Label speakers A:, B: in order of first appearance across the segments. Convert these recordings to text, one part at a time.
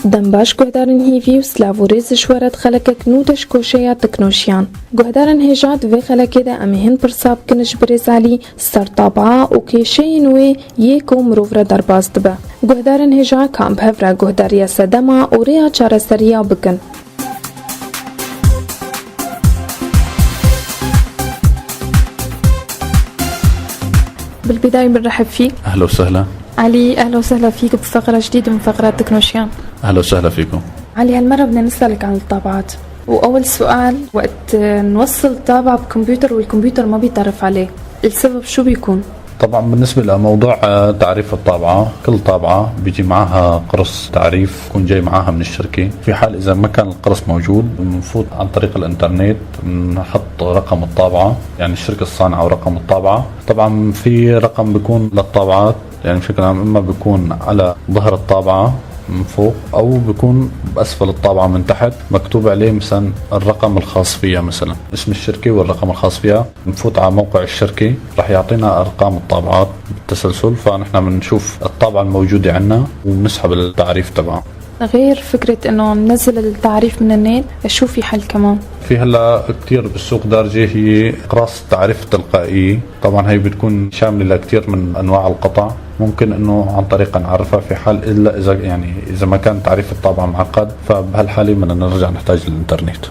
A: Dem baş guhdarên hêvî û silav û rêz ji we re di xelekek nû de ji koşeya Teknoşiyan. Guhdarên hêja di vê xelekê de em ê hin pirsa bikin ji birêz Elî ser tabaa û kêşeyên wê yê ku mirov re derbas dibe. Guhdarên hêja ka em bi hev re guhdariya sedema û rêya çareseriya bikin. بالبداية بنرحب فيك.
B: اهلا وسهلا.
A: علي، اهلا وسهلا فيك بفقرة جديدة من فقرات تكنوشيان.
B: اهلا وسهلا فيكم.
A: علي، هالمرة بدنا نسألك عن الطابعات، وأول سؤال وقت نوصل طابعة بكمبيوتر والكمبيوتر ما بيتعرف عليه، السبب شو بيكون؟
B: طبعا بالنسبة لموضوع تعريف الطابعة، كل طابعة بيجي معها قرص تعريف يكون جاي معها من الشركة. في حال إذا ما كان القرص موجود بنفوت عن طريق الإنترنت، بنحط رقم الطابعة، يعني الشركة الصانعة ورقم الطابعة. طبعا في رقم بيكون للطابعات، يعني بشكل عام إما بيكون على ظهر الطابعة من فوق او بيكون باسفل الطابعه من تحت، مكتوب عليه مثلا الرقم الخاص فيها، مثلا اسم الشركه والرقم الخاص فيها. بنفوت على موقع الشركه، رح يعطينا ارقام الطابعات بالتسلسل، فنحن بنشوف الطابعه الموجوده عندنا وبنسحب التعريف تبعها.
A: غير فكرة انه ننزل التعريف من النت، شو في حل كمان؟
B: في هلا كثير بالسوق دارجه هي اقراص التعريف التلقائيه. طبعا هي بتكون شامله لكثير من انواع القطع، ممكن انه عن طريقها نعرفها في حال الا اذا يعني اذا ما كان تعريف الطابعه معقد، فبهالحاله بدنا نرجع نحتاج للانترنت.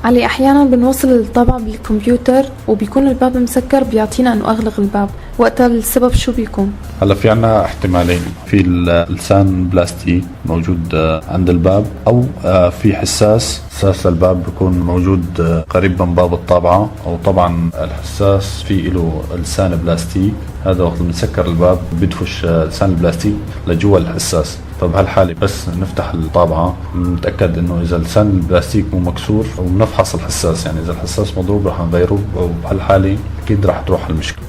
A: علي، احيانا بنوصل الطابعة بالكمبيوتر وبيكون الباب مسكر، بيعطينا انه اغلق الباب، وقتها السبب شو بيكون؟
B: هلا في عنا احتمالين، في اللسان بلاستيك موجود عند الباب، او في حساس للباب بيكون موجود قريب من باب الطابعة، او طبعا الحساس في له لسان بلاستيك، هذا وقت بنسكر الباب بيدفش لسان البلاستيك لجوا الحساس. فبهالحالة بس نفتح الطابعة نتأكد انه اذا لسان البلاستيك مو مكسور، وبنفحص الحساس، يعني اذا الحساس مضروب رح نغيره، وبهالحالة اكيد رح تروح المشكلة.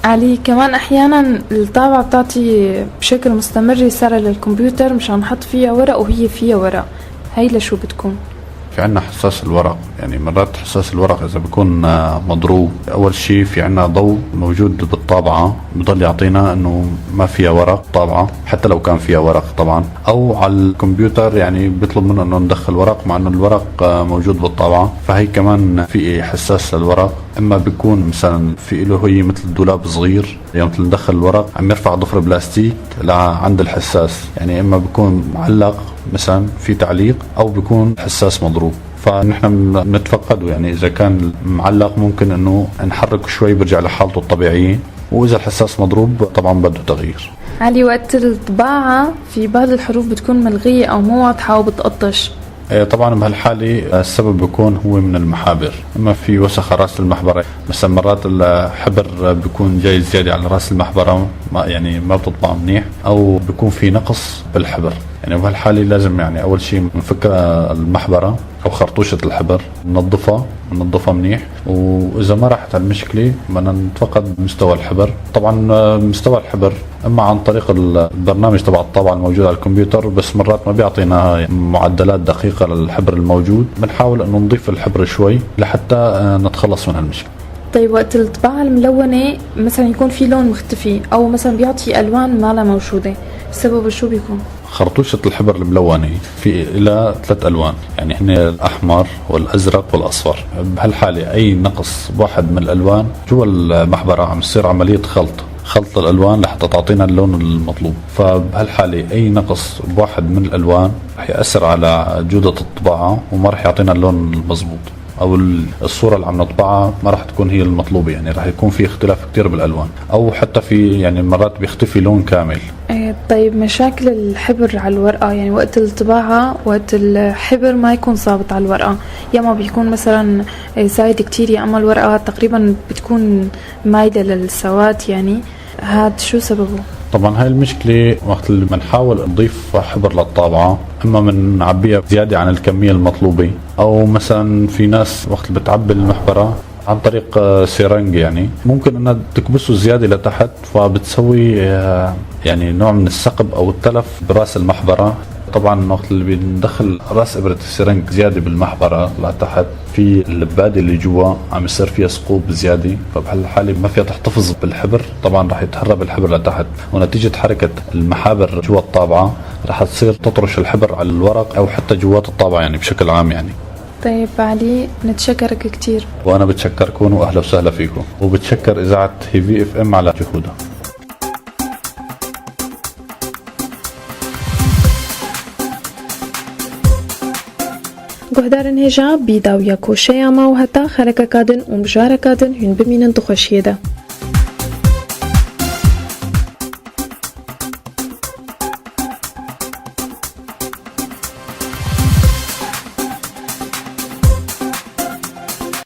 A: علي، كمان احيانا الطابعة بتعطي بشكل مستمر رسالة للكمبيوتر مشان نحط فيها ورق وهي فيها ورق، هي لشو بتكون؟
B: في عنا حساس الورق، يعني مرات حساس الورق إذا بيكون مضروب، أول شيء في عنا ضوء موجود بالطابعة بضل يعطينا إنه ما فيها ورق طابعة حتى لو كان فيها ورق طبعا، أو على الكمبيوتر يعني بيطلب منا إنه ندخل ورق مع إنه الورق موجود بالطابعة، فهي كمان في حساس للورق. إما بيكون مثلا في له هي مثل دولاب صغير، يوم ندخل الورق عم يرفع ضفر بلاستيك لعند الحساس، يعني إما بيكون معلق مثلا في تعليق أو بيكون حساس مضروب، فنحن بنتفقده، يعني إذا كان معلق ممكن إنه نحرك شوي برجع لحالته الطبيعية، وإذا الحساس مضروب طبعا بده تغيير.
A: علي، وقت الطباعة في بعض الحروف بتكون ملغية أو مو واضحة وبتقطش.
B: طبعا بهالحالة السبب بيكون هو من المحابر، اما في وسخ راس المحبرة، مثلا مرات الحبر بيكون جاي زيادة على راس المحبرة، ما يعني ما بتطبع منيح، او بيكون في نقص بالحبر. يعني بهالحالة لازم يعني اول شيء نفك المحبرة او خرطوشة الحبر، ننظفها منيح، واذا ما راحت المشكلة بدنا نتفقد مستوى الحبر. طبعا مستوى الحبر اما عن طريق البرنامج تبع الطابعة الموجود على الكمبيوتر، بس مرات ما بيعطينا معدلات دقيقة للحبر الموجود، بنحاول انه نضيف الحبر شوي لحتى نتخلص من هالمشكلة.
A: طيب وقت الطباعة الملونة مثلا يكون في لون مختفي او مثلا بيعطي الوان ما لها موجودة، السبب شو بيكون؟
B: خرطوشة الحبر الملونة في إلى 3 ألوان، يعني هن الأحمر والأزرق والأصفر. بهالحالة أي نقص بواحد من الألوان جوا المحبرة عم تصير عملية خلط الألوان لحتى تعطينا اللون المطلوب، فبهالحالة أي نقص بواحد من الألوان رح يأثر على جودة الطباعة وما رح يعطينا اللون المضبوط، أو الصورة اللي عم نطبعها ما رح تكون هي المطلوبة، يعني رح يكون في اختلاف كتير بالألوان، أو حتى في يعني مرات بيختفي لون كامل.
A: طيب مشاكل الحبر على الورقة، يعني وقت الطباعة وقت الحبر ما يكون ظابط على الورقة، يا ما بيكون مثلا زايد كتير، يا أما الورقة تقريبا بتكون مايلة للسواد، يعني هاد شو سببه؟
B: طبعا هاي المشكلة وقت اللي بنحاول نضيف حبر للطابعة، اما بنعبيها زيادة عن الكمية المطلوبة، او مثلا في ناس وقت اللي بتعبي المحبرة عن طريق سيرنج، يعني ممكن انها تكبسه زيادة لتحت، فبتسوي يعني نوع من الثقب او التلف براس المحبرة. طبعا وقت اللي بندخل راس ابرة السيرنج زيادة بالمحبرة لتحت، في اللبادة اللي جوا عم يصير فيها ثقوب زيادة، فبهالحالة ما فيها تحتفظ بالحبر، طبعا رح يتهرب الحبر لتحت، ونتيجة حركة المحابر جوا الطابعة رح تصير تطرش الحبر على الورق او حتى جوات الطابعه يعني بشكل عام يعني.
A: طيب علي، نتشكرك كتير.
B: وانا بتشكركم واهلا وسهلا فيكم، وبتشكر اذاعه هيفي FM على جهودها.
A: Guhdarên hêja, bi dawiya koşeya me û heta xelekeka din û mijareka din hûn bimînin di xweşiyê de.